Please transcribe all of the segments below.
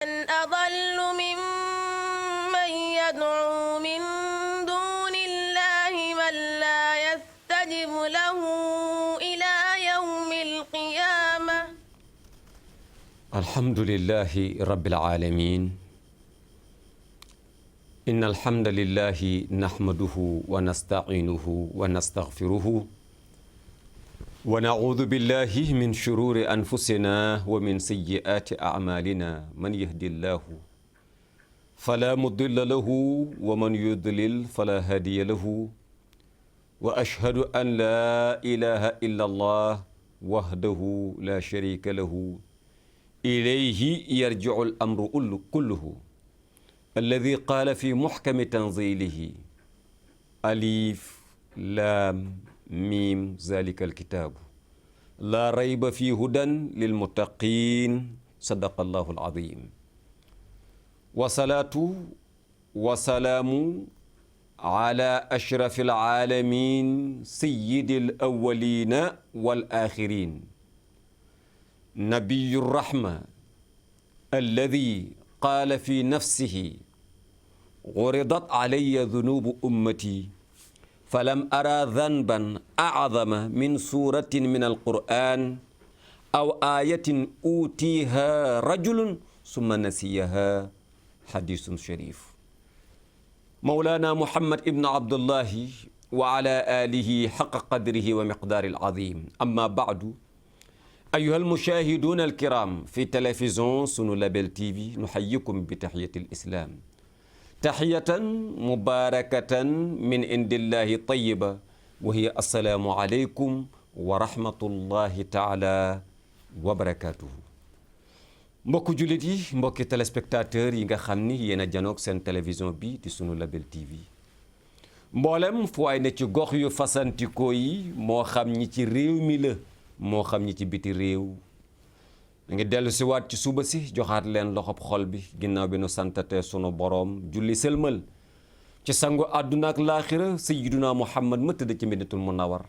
أضل ممن يدعو من دون الله من لا يستجب له إلى يوم القيامة. الحمد لله رب العالمين. إن الحمد لله نحمده ونستعينه ونستغفره ونعوذ بالله من شرور أنفسنا ومن سيئات أعمالنا. من يهدي الله فلا مضل له ومن يضلل فلا هادي له وأشهد أن لا إله إلا الله وحده لا شريك له إليه يرجع الأمر كله الذي قال في محكم تنزيله ألف لام ميم ذلك الكتاب لا ريب فيه هدى للمتقين. صدق الله العظيم. وصلاة وسلام على أشرف العالمين سيد الأولين والآخرين نبي الرحمة الذي قال في نفسه عرضت علي ذنوب أمتي فلم أرى ذنبا أعظم من سورة من القرآن أو آية أوتيها رجل ثم نسيها. حديث شريف. مولانا محمد ابن عبد الله وعلى آله حق قدره ومقدار العظيم. أما بعد، أيها المشاهدون الكرام في تلفزيون سنو لابل تي في، نحييكم بتحية الإسلام، تحية مباركة من عند الله طيبة، وهي السلام عليكم ورحمة الله تعالى وبركاته. mbokku jullit yi, mbokki téléspectateurs yi nga xam ni yéen a janoog seen télévision bi di sunu label TV, mboolem fu waay ne ci gox yu fasantikoo yi, moo xam ñi ci réew mi la moo xam ñi ci biti réew, ngi dellu si waat ci suba si joxaat leen loxob xol bi ginnaaw bi nu santate sunu boroom julli sëlmal ci sangu àdduna ak laaxira sayyiduna Muhammad ma tëdd ci Madinatul Munawwar,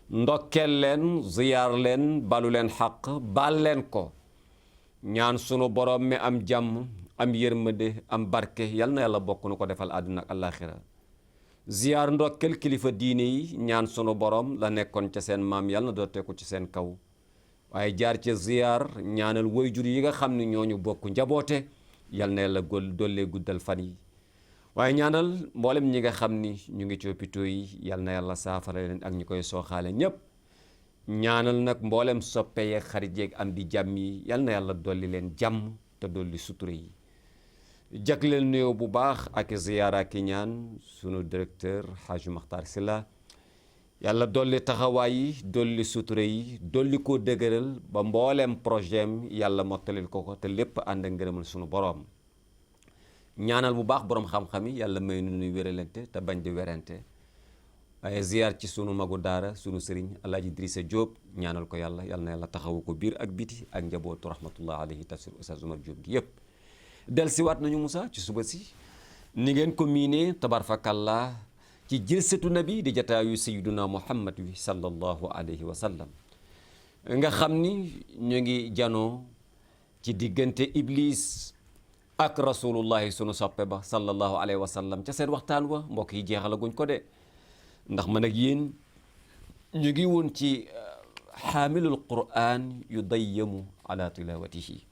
ndokkeel leen ziyaar leen balu leen xaq baal leen ko, ñaan sunu boroom mi am jàmm am yërmande am barke yal na yàlla bokk nu ko defal àdduna ak laaxira. ziyaar ndokkeel kilifa diine yi, ñaan sunu boroom la nekkoon ca seen maam yal na dooteeku ci seen kaw, waaye jaar ca ziyaar ñaanal waajur yi nga xam ne ñooñu bokk njaboote yal na yàlla dollee guddal fan yi, waaye ñaanal mboolem ñi nga xam ni ñu ngi ci hôpitaux yi yal na yàlla saafara leen ak ñi koy sooxaale ñépp, ñaanal nag mboolem soppe yeeg xarit yeeg am di jàmm yi yal na yàlla dolli leen jàmm te dolli sutura yi. jagleel nuyoo bu baax ak ziyaara ak ñaan sunu directeur Hadj Makhtar Sylla, yàlla dolli taxawaay yi dolli sutura yi dolli koo dëgëral ba mbooleem projet am yàlla mottalil ko te lépp ànd ak ngërëmal sunu boroom. ñaanal bu baax boroom xam-xam yi yàlla may nu nuy wéralante te bañ di werante, waaye ziyaar ci sunu magu daara sunu sëriñ Alaaji Idrissa Diop, ñaanal ko yàlla yal na yàlla taxawu ko biir ak biti ak njabootu rahmatullah alayhi tafsir Oustaz Oumar Diop gi yépp. del si waat nañu Moussa ci suba si ni ngeen ko miinee tabarfakallah ci jilsatu nabi di jataayu sayyiduna Muhammad wi sallallahu alayhi wa sallam, nga xam ni ñu ngi janoo ci diggante Iblis ak rasulullahi sunu soppe ba sallallahu alayhi wa sallam. ca seen waxtaan wa mbokk yi jeexalaguñ ko de, ndax man ak yéen ñu ngi woon ci xaamilul Qur'an yudayyamu ala tilawatihi.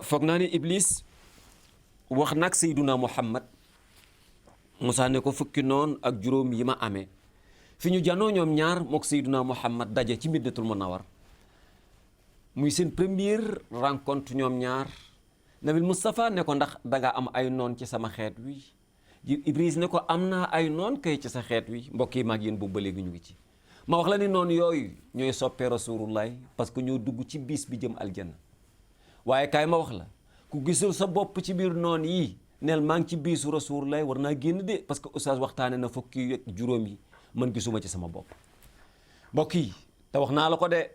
foog naa ni Iblis wax nag sayyiduna Muhammad, Musaa ne ko fukki noon ak juróom yi ma amee fi ñu janoo ñoom ñaar mook sayyiduna Muhammad daje ci Madinatul Munawwar, muy seen première rencontre ñoom ñaar. Nabil Moustapha ne ko ndax danga am ay noon ci sama xeet wi? Iblis ne ko am naa ay noon kay ci sa xeet wi. mbokk yi maag yéen boobu ba léegi ñu ngi ci. ma wax la ni noonu yooyu ñooy soppee Rasulullah parce que ñoo dugg ci bis bi jëm aljanna. waaye kaay ma wax la, ku gisul sa bopp ci biir noon yi neel maa ngi ci biisu Rasulullah war naa génn de, parce que oustaz waxtaane na fukki ak juróom yi man gisuma ci sama bopp. mbokk yi te wax naa la ko de,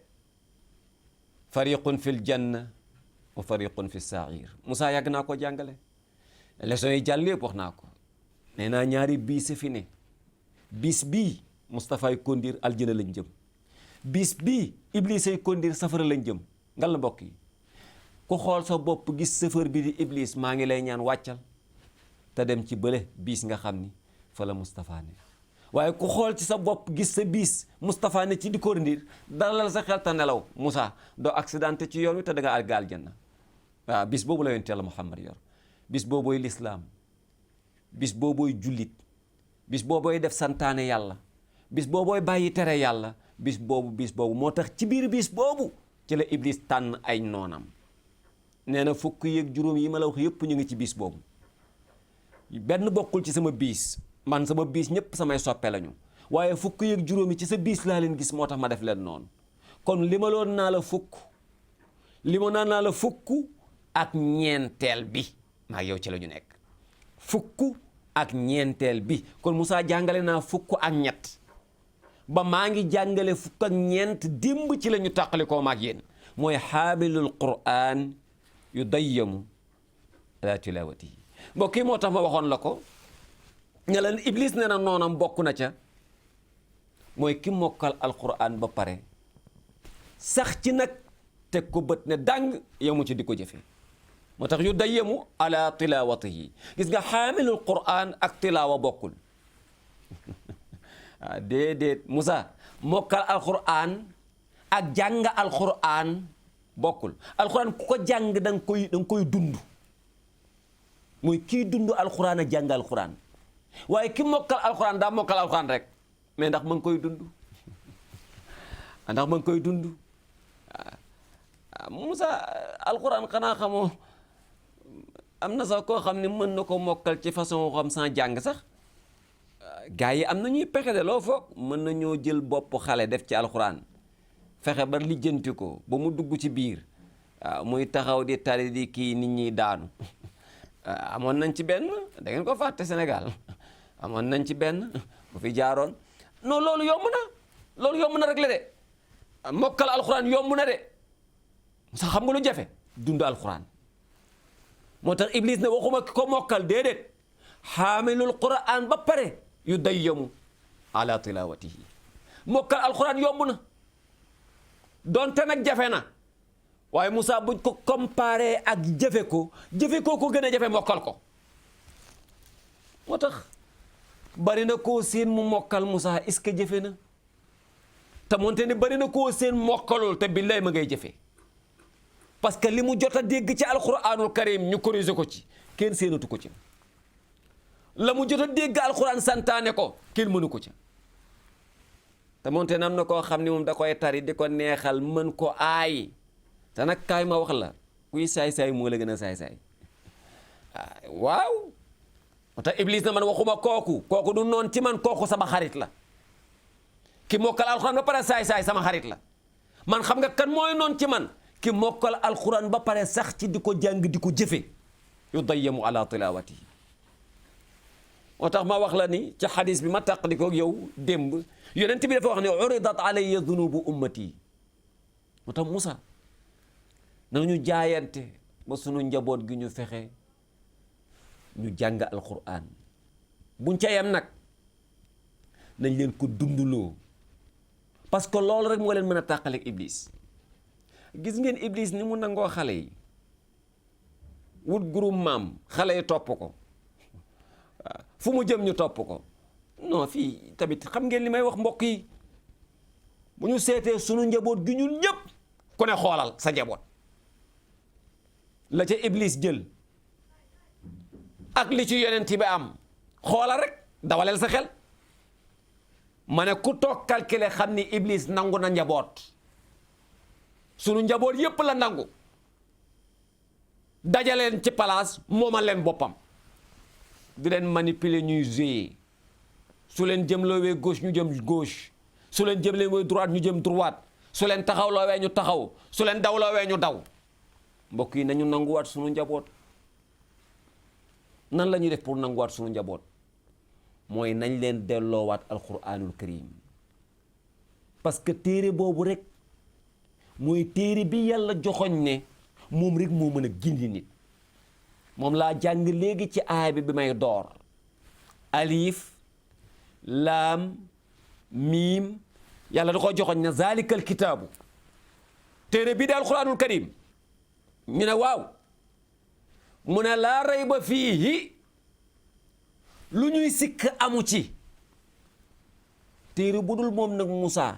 fariqun fil janna wa fariqun fi sair. Moussa yàgg naa ko jàngale, leçon yi jàll yëpp wax naa ko, nee naa ñaari biis fi ne. bis bii Moustapha ay kondir aljana lañ jëm, bis bii Iblis ay kondir safara lañ jëm. ngal la mbokk yi ku xool sa bopp gis sëfër bi di iblis maa ngi lay ñaan wàccal te dem ci bële biis nga xam ni fa la Moustapha ne waaye ku xool ci sa bopp gis sa biis Moustapha ne ci di ko ndir dalal sa xel te nelaw Moussa doo accidenté ci yoon wi te da nga àgg aljanna waaw bis boobu la yonent Yàlla Muhammad yor bis boobooy lislaam bis boobooy jullit bis boobooy def santaane yàlla bis boobooy bàyyi tere yàlla bis boobu moo tax ci biir bis boobu ci la iblis tànn ay noonam nee na fukk yeeg juróom yi ma la wax yëpp ñu ngi ci bis boobu benn bokkul ci sama biis man sama biis ñëpp samay soppe lañu waaye fukk yeeg juróom yi ci sa biis laa leen gis moo tax ma def leen noonu kon li ma loon naa la fukk li ma naan naa la fukk ak ñeenteel bi maa yow ci la ñu nekk fukk ak ñeenteel bi kon Moussa jàngale naa fukk ak ñett ba maa ngi jàngale fukk ak ñeent démb ci la ñu tàqali koo maag yéen mooy xaabilul Qur'an yu dayyamu ala tilawatihi mbokk yi moo tax ma waxoon la ko ña leen Iblis nee na noonam bokk na ca mooy ki mokkal alquran ba pare sax ci nag teg ko bët ne dàng yemu ci di ko jëfe moo tax yu dayyamu ala tilawatihi gis nga xaamilul Qur'an ak tilaawa bokkul ah déedéet Moussa mokkal alquran ak jàng alquran bokkul alquran ku ko jàng da nga koy dund mooy kii dund alquran ak jàng alquran waaye ki mokkal alquran daa mokkal alquran rek mais ndax ma ngi koy dund ndax ma ngi koy dund Moussa alquran xanaa xamoo am na sax koo xam ne mën na ko mokkal ci façon xam sans jàng sax gars yi am na ñuy pexe de loo foog mën na ñoo jël bopp xale def ci alxuraan fexe ba lijjanti ko ba mu dugg ci biir waaw muy taxaw di tari di kii nit ñi daanu amoon nañ ci benn da ngeen ko fàtte Sénégal amoon nañ ci benn bu fi jaaroon non loolu yomb na rek la de mokkal alxuraan yomb na de sax xam nga lu jafe dund alxuraan moo tax Iblis ne waxuma ko mokkal déedéet xaamilul Qur'an ba pare yu dayyamu ala tilawatihi mokkal alxuraan yomb na donte nag jafe na waaye Moussa buñ ko comparé ak jëfe ko gën a jafe mokkal ko moo tax bari na koo seen mu mokkal Moussa est-ce que jëfe na te moonte ne bari na koo seen mokkalul te billaay ma ngay jëfe parce que li mu jot a dégg ci alquranul karim ñu corrigé ko ci kenn seenatu ko ci la mu jot a dégg alquran santaane ko kenn mënu ko ci te moonte ne am na koo xam ne moom da koy tari di ko neexal mën ko aay te nag kaay ma wax la kuy saay-saay moo la gën a saay-saay waaw moo tax Iblis na man waxuma kooku du noon ci man kooku sama xarit la ki mokkal alquran ba pare saay-saay sama xarit la man xam nga kan mooy noon ci man ki mokkal alquran ba pare sax ci di ko jàng di ko jëfe yu dayyamu ala tilawatihi moo tax ma wax la ni ci xadis bi ma tàqali ko yow démb yonent bi dafa wax ne uridat alayya dunubu ummati moo tax Moussa nañu jaayante ba sunu njaboot gi ñu fexe ñu jàng alquran buñ ca yem nag nañ leen ko dunduloo parce que loolu rek moo leen mën a tàqaleeg Iblis gis ngeen Iblis ni mu nangoo xale yi wut groupe maam xale yi topp ko fu mu jëm ñu topp ko non fii tamit xam ngeen li may wax mbokk yi bu ñu seetee sunu njaboot gi ñun ñëpp ku ne xoolal sa njaboot la ca Iblis jël ak li ci yonent bi am xoolal rek dawaleel sa xel ma ne ku toog calculer xam ni Iblis nangu na njaboot sunu njaboot yépp la nangu dajaleen ci place moomal leen boppam di leen manipuler ñuy jouer su leen jëmloowee gauche ñu jëm gauche su leen jëmloowee droite ñu jëm droite su leen taxawloowee ñu taxaw su leen dawloowee ñu daw mbokk yi nañu nanguwaat sunu njaboot nan la ñuy def pour nanguwaat sunu njaboot mooy nañ leen delloowaat alquranul karim parce que téere boobu rek mooy téere bi yàlla joxoñ ne moom rek moo mën a gindi nit moom laa jàng léegi ci aaya bi may door alif laam miim yàlla da ko joxoñ ne zalikal kitaabu téere bi di alquranul karim ñu ne waaw mu ne laa rayba fiihi lu ñuy sikk amu ci téere bu dul moom nag Musaa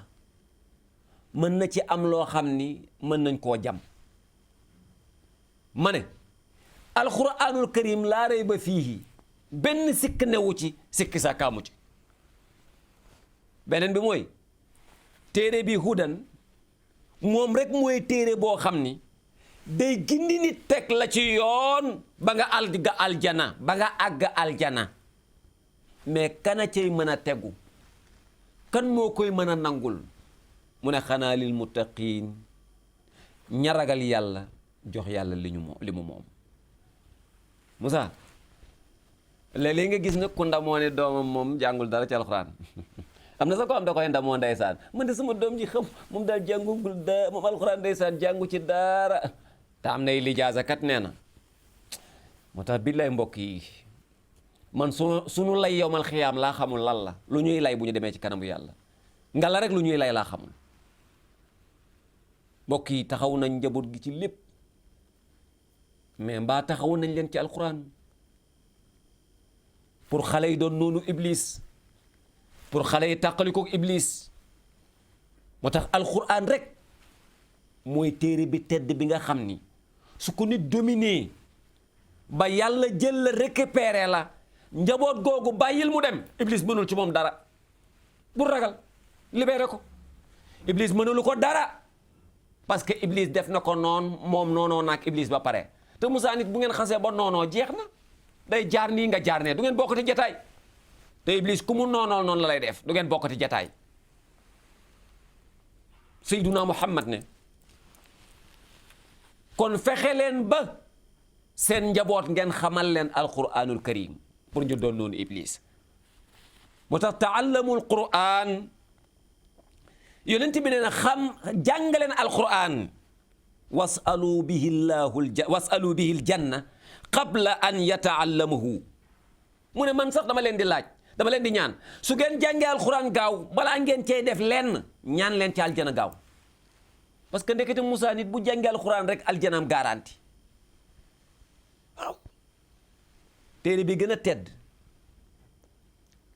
mën na ci am loo xam ni mën nañ koo jam ma ne alxuraanul karim laa rayba fiihi benn sikk newu ci sikki sa kaamu ci beneen bi mooy téere bi hudan moom rek mooy téere boo xam ni day gindi nit teg la ci yoon ba nga aljana ba nga àgg aljana mais kana cay mën a tegu kan moo koy mën a nangul mu ne xanaa lil muttaqiin ña ragal yàlla jox yàlla li mu moom Moussa léeg-léeg nga gis nag ku ndamoo ne doomam moom jàngul dara ci alxuraan am na sa ko am da koy ndamoo ndeysaan man de sama doom ji xam moom daal jàngugul moom alxuraan ndeysaan jàngu ci dara te am nay lijaasa kat nee na moo tax billaay mbokk yi man sunu lay yowmal xiyaam laa xamul lan la lu ñuy lay bu ñu demee ci kanamu yàlla nga la rek lu ñuy lay laa xamul mbokk yi taxaw nañ njaboot gi ci lépp mais mbaa taxaw nañ leen ci alxuraan pour xale yi doon noonu iblis pour xale yi tàqalikook iblis moo tax alxuraan rek mooy téere bi tedd bi nga xam ni su ko nit dominé ba yàlla jël la récupérer la njaboot googu bàyyil mu dem iblis mënul ci moom dara bu ragal libéré ko iblis mënulu ko dara parce que iblis def na ko noon moom noonoo naak iblis ba pare te Moussa nit bu ngeen xasee ba noonoo jeex na day jaar nii nga jaar ne du ngeen bokkati jataay te iblis ku mu noonool noonu la lay def du ngeen bokkati jataay Seyduna Muhammad ne kon fexe leen ba seen njaboot ngeen xamal leen alquranul karim pour ñu doon noonu iblis moo tax taallamul quran yonent bi nee na jàngaleen alquran wasalu bihi aljanna qabla an yataallamahu mu ne man sax dama leen di laaj dama leen di ñaan su ngeen jàngee alquran gaaw balaa ngeen cey def lenn ñaan leen ci aljana gaaw parce que ndekete Moussa nit bu jàngee alquran rek aljanaam garanti waaw téere bi gën a tedd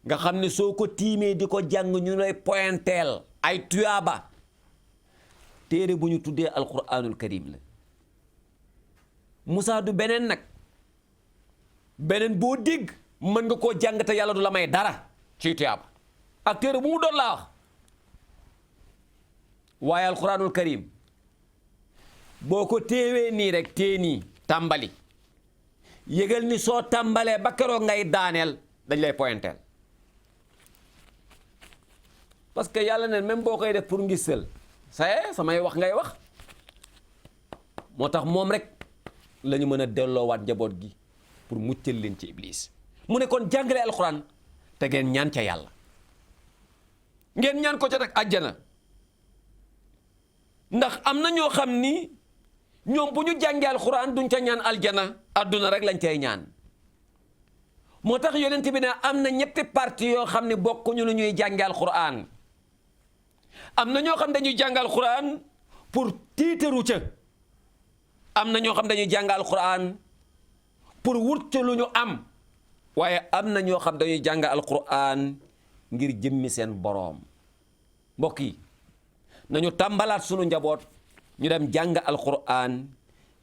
nga xam ne soo ko tiimee di ko jàng ñu lay pointeel ay tuyaaba téere bu ñu tuddee alquranul karim la Moussa du beneen nag beneen boo dégg mën nga koo jàng te yàlla du la may dara ci tuyaaba ak téere bu mu doon laa wax waaye alquranul karim boo ko téewee nii rek tée nii tàmbali yëgal ni soo tàmbalee ba keroog ngay daaneel dañ lay pointeel parce que yàlla ne même boo koy def pour ngisal samay wax ngay wax moo tax moom rek la ñu mën a delloowaat njaboot gi pour muccal leen ci iblis mu ne kon jàngale alxuraan te ngeen ñaan ca yàlla ngeen ñaan ko ca rek àjjana ndax am na ñoo xam ni ñoom bu ñu jàngee alxuraan duñ ca ñaan aljana adduna rek lañ cay ñaan moo tax yonent bi ne am na ñetti parti yoo xam ne bokkuñu lu ñuy jàngee alxuraan am na ñoo xam dañuy jàng alxuraan pour tiitaru ca am na ñoo xam dañuy jàng alxuraan pour wut ca lu ñu am waaye am na ñoo xam dañuy jàng alxuraan ngir jëmmi seen boroom mbokk yi nañu tàmbalaat sunu njaboot ñu dem jàng alquran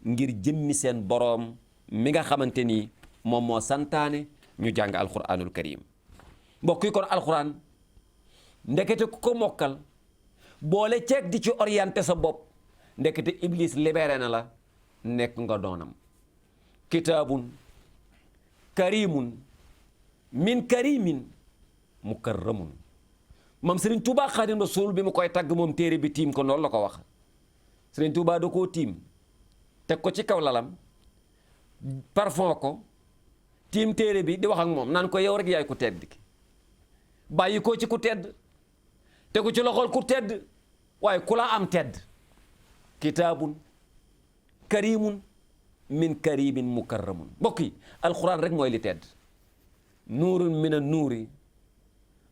ngir jëmmi seen boroom mi nga xamante ni moom moo santaane ñu jàng alquranul karim mbokk yi kon alquran ndekete ku ko mokkal boole ceeg di ci orienté sa bopp ndekete iblis libéré na la nekk nga doonam kitaabun karimun min karimin mukarramun mam Serigne Touba Xaadim Rasul bi mu koy tagg moom téere bi tiim ko noonu la ko wax Serigne Touba da koo tiim teg ko ci kaw lalam parfum ko tiim téere bi di wax ak moom naan ko yow rek yaay ku tedd ki bàyyi ko ci ku tedd tegu ci loxol ku tedd waaye ku la am tedd kitaabun karimun min karimin mukarramun mbokk yi alquran rek mooy li tedd nuurun min an nuuri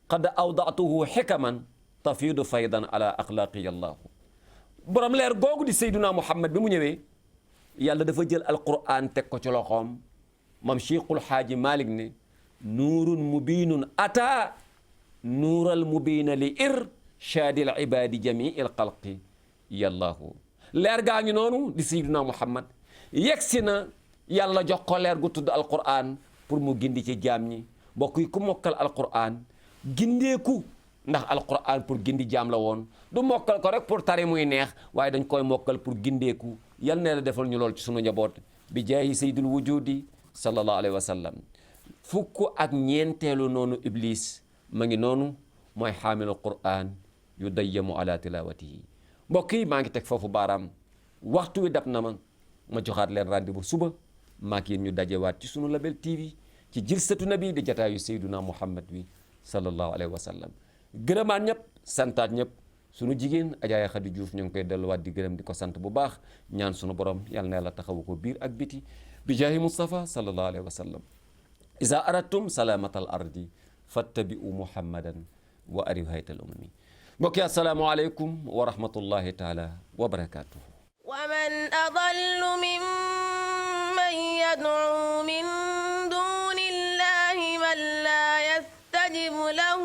qad awdatuhu xikaman tafiidu faydan ala axlaaqi allahu borom leer googu di Seyduna Muhammad bi mu ñëwee yàlla dafa jël alquran teg ko ci loxoom mam Cheikhul Xaaji Malik ne nuurun mubiinun ata nuural mubiina li irshaadil ibaadi jamiil xalqi yallaahu leer gaa ngi noonu di sayyiduna Muhammad yegsi na yàlla jox ko leer gu tudd alquran pour mu gindi ci jaam ñi mbokk yi ku mokkal alquran gindeeku ndax alquran pour gindi jaam la woon du mokkal ko rek pour tari muy neex waaye dañ koy mokkal pour gindeeku yal na la defal ñu lool ci sunu njaboot bi jaahi sayyidul wujudi sallallahu alayhi wa sallam fukk ak ñeenteelu noonu iblis ma ngi noonu mooy xaamilu quran yu dayyamu ala tilawatihi mbokk yi maa ngi teg foofu baaraam waxtu wi dab na ma joxaat leen rendez-vous suba maak yéen ñu dajewaat ci sunu Label TV ci jilsatu nabi di jataayu sayyiduna Muhammad wi sallallahu alayhi wa sallam gërëmaat ñëpp santaat ñëpp sunu jigéen Adja Khady Diouf ñu ngi koy delluwaat di gërëm di ko sant bu baax ñaan sunu borom yal na yàlla taxawu ko biir ak biti bi jaahi Mustafa sallallahu alayhi wa sallam iza aradtum salamatal ardi fattabi'u muhammadan wa ariw haytal umami mbokk yi assalaamu aleykum wa rahmatullahi taala wa barakatuhu ومن أضل ممن يدعو من دون الله من لا يستجب له